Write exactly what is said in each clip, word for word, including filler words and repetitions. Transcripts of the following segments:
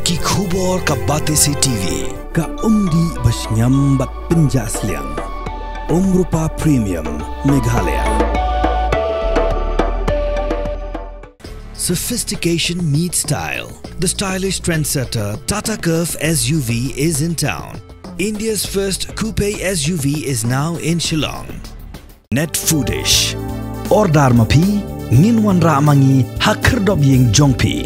Ki khubor ka Batesi TV. Ka umdih ba shngiam bad pynjah sliang. Umrupa Premium, Meghalaya. Sophistication meets style. The stylish trendsetter Tata Curvv S U V is in town. India's first coupe S U V is now in Shillong. Net Foodish. Order ma phi, ngin wanrah ma ngi ha khyrdop ïing jong phi.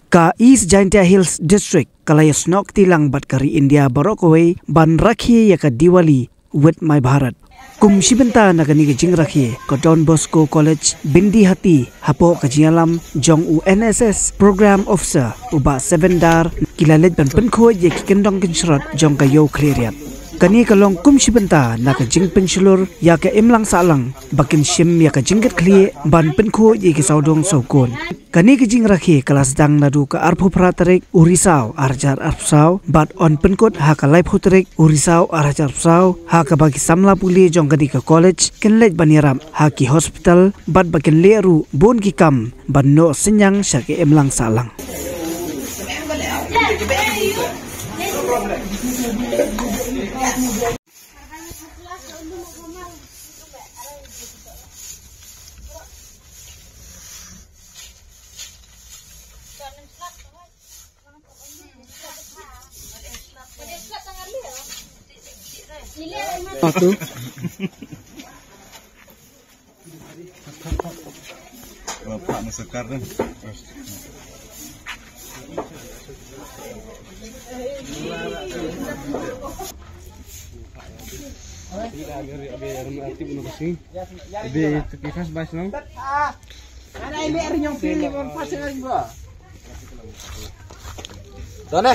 Ka East Jaintia Hills District ka la ïasnoh kti lang bad ka ri India baroh kawei ban rakhe ïa ka Diwali with My Bharat. Kum shi bynta na kane ka jingrakhe, ka Don Bosco College Byndihati hapoh ka jingïalam jong u N S S Program Officer u Bah Seven Dar ki la leit ban pynkhuid ïa ki kyndong kynshrot jong ka Ïew Khliehriat. Kane ka long kum shi bynta na ka jingpynshlur ïa ka imlang sahlang ba kin shim ïa ka jingkitkhlieh ban pynkhuid ïa ki sawdong sawkun. Kane ka jingrakhe ka la sdang naduh ka arphew phra tarik u Risaw ar hajar arphew saw bad yn pynkut ha ka laiphew tarik u Risaw ar hajar arphew saw, ha kaba ki samla pule jong kane ka college kin leit ban ïarap ha ki hospital bad ba kin leh ruh bun ki kam ban noh synñiang sha ka imlang sahlang. Satu. Bapak Musa Karim. Abi, tepi fas bas nang. Sana.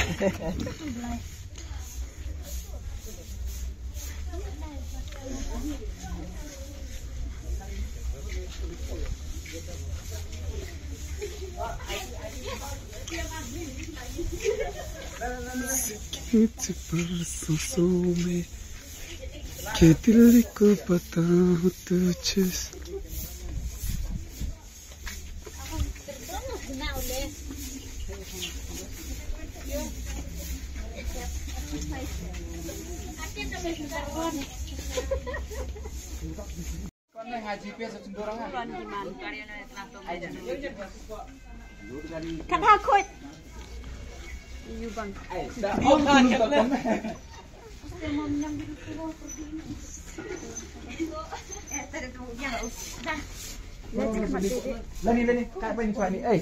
Lani, lani, kat bai ni tuan ni. Eh.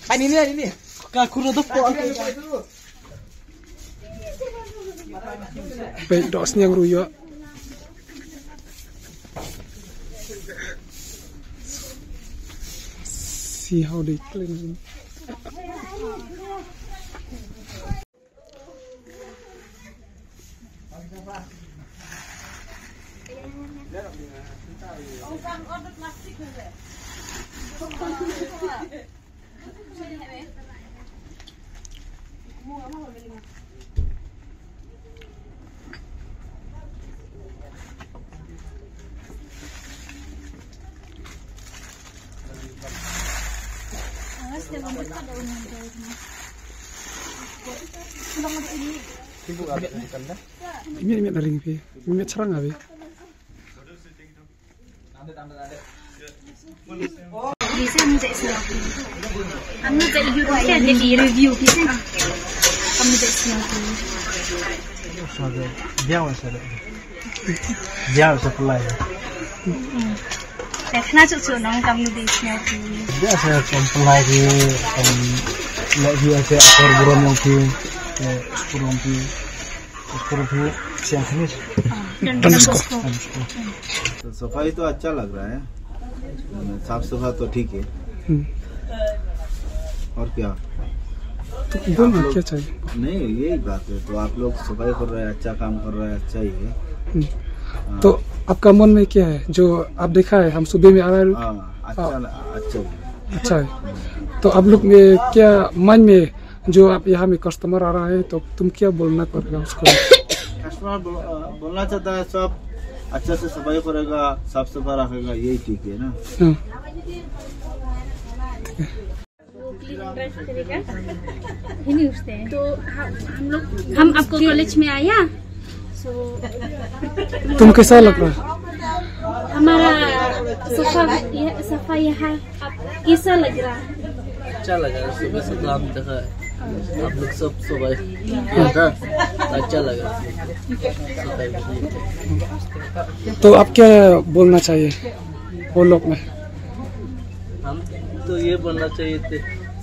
Bai ni, ni, ni, ni. Ka kurang tu. Bai dok senyang ruyo. See how they clean. Imi, imi na ring pi. Imi cherang abi. जैसे हम जैसे हम जैसे रिव्यू, जैसे हम जैसे Dia masa dia. Dia masa pulai. Tekna cucu nong kam nu dei snya tu. Dia saya kam pulai di kam lagi ada akor buron yang di kurang di kurang di siang khamis. Underscore. तो सफाई तो अच्छा लग रहा है, साफ सुथरा तो ठीक है। हम्म। और क्या? तो बोलना आप लोग क्या चाहिए? नहीं, यही बात है। तो आप लोग सफाई कर रहे हैं, अच्छा काम कर रहे हैं, अच्छा ही है। हम्म। हाँ। तो आपका मन में क्या है? जो आप देखा है, हम सुबह में आ रहा है। हाँ, अच्छा हाँ। ल-, अच्छा ही है। अच्छा है। तो आप लोग में क्या मन में जो आप यहाँ में कस्टमर आ रहा है, तो तुम क्या बोलना पड़ेगा उसको? कस्टमर बोल-, अ, बोलना चाहता है, सब अच्छा से सफाई करेगा, साफ सफाई रखेगा, यही ठीक है ना? हाँ। ठीक है। क्लीनिंग ड्राइव करेगा। तो हम, हम लोग, हम आपको कॉलेज में आया। So, तुम कैसा लग रहा है? हमारा सफा, यह सफा यहाँ आप कैसा लग रहा है? अच्छा लगा, सुबह से तो हम देखा है। आप लोग सब सुबह था, अच्छा लगा। तो आप क्या बोलना चाहिए वो लोग में? हम तो ये बोलना चाहिए थे,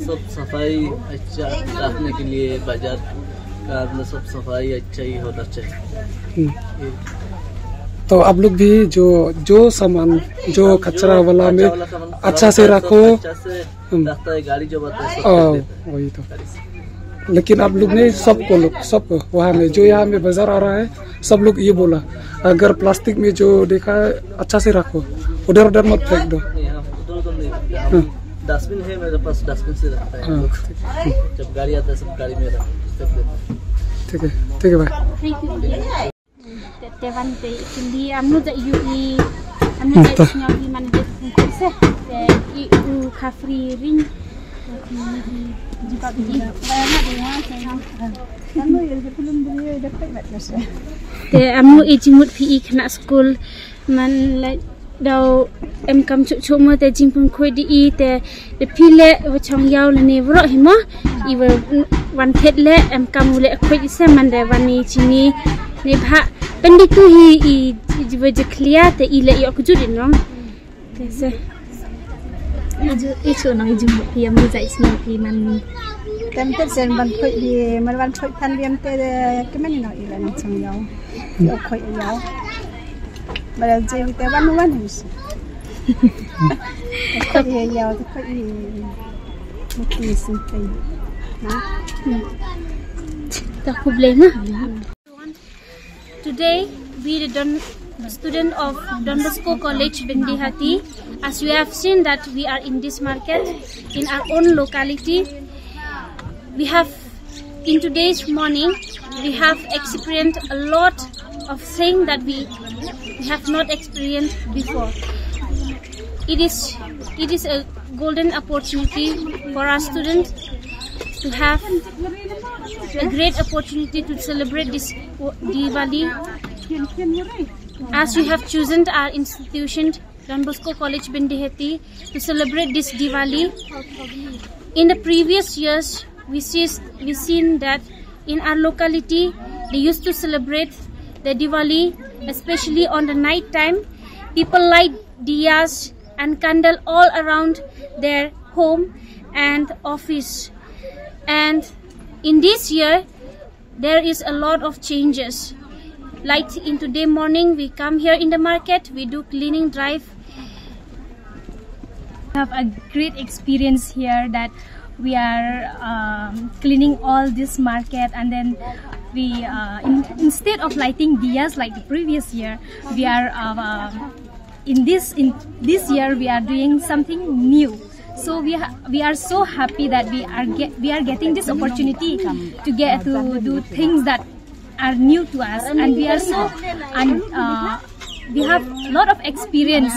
सब सफाई अच्छा रखने के लिए बाजार का, मतलब, सब सफाई अच्छा ही होना चाहिए। हम्म। ये तो आप लोग भी जो, जो सामान, जो कचरा वाला में कचरा वाला सामान अच्छा से रखो। अच्छा से हम्म। रखता है, गाड़ी जो आता है, सब ओ, कर देता है। वही तो। लेकिन आप लोग ने सबको लोग, सबको वहाँ में, जो यहाँ में बाजार आ रहा है, सब लोग ये बोला, अगर प्लास्टिक में जो देखा है, अच्छा से रखो, उधर उधर मत फेंक दो। नहीं, हम उधर उधर नहीं रखते। हम हाँ। डस्टबिन है मेरे पास, डस्टबिन से रखता है हम हाँ। लोग। जब गाड़ी आता है, सब गाड़ी में रख, फेंक देते हैं। ठीक है, ठीक है भाई। Te, te wan te i kindi amnu da yu i amnu da i sñiaw i man de se te i u khafri ring. Te amnu i jingmut phi i khynnah skul man la daw em kam chuh chuh mo te jingpynkhuid i te, te phi leh wa chong yaw lane waroh hi mo. I wa wan phet leh em kam u leh khuid i se man de wan ni chini ne bha. Pynditu hi i, i wa jakhlia te i leh yoh kjut i nong. Te se. I ju, i chu nong i ju phi am ni jai sni phi man. Tem te sen ban khuid i, man ban khuid pan bi am te kmen i nong i leh nong chong yaw. Yoh khuid yaw. Ba da je bi te wan wan hi si. Te khuid i yaw, te khuid i. Mesti simple. Na? Ta khublei na. Today, we the Don, student of Don Bosco College, Byndihati, as you have seen that we are in this market, in our own locality, we have, in today's morning, we have experienced a lot of things that we, we have not experienced before. It is, it is a golden opportunity for our students to have a great opportunity to celebrate this Diwali. As we have chosen our institution, Don Bosco College Byndihati, to celebrate this Diwali. In the previous years, we see, we seen that in our locality, they used to celebrate the Diwali, especially on the night time. People light diyas and candle all around their home and office. And in this year, there is a lot of changes. Like in today morning, we come here in the market, we do cleaning drive. Have a great experience here that we are um, cleaning all this market, and then we uh, in, instead of lighting diyas like the previous year, we are uh, in this, in this year we are doing something new. So we ha- we are so happy that we are get- we are getting this opportunity to get to do things that are new to us, and we are so and uh, we have a lot of experience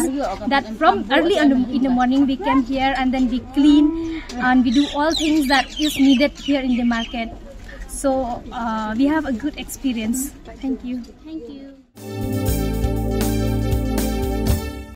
that from early in the, in the morning we came here and then we clean and we do all things that is needed here in the market. So uh, we have a good experience. Thank you. Thank you.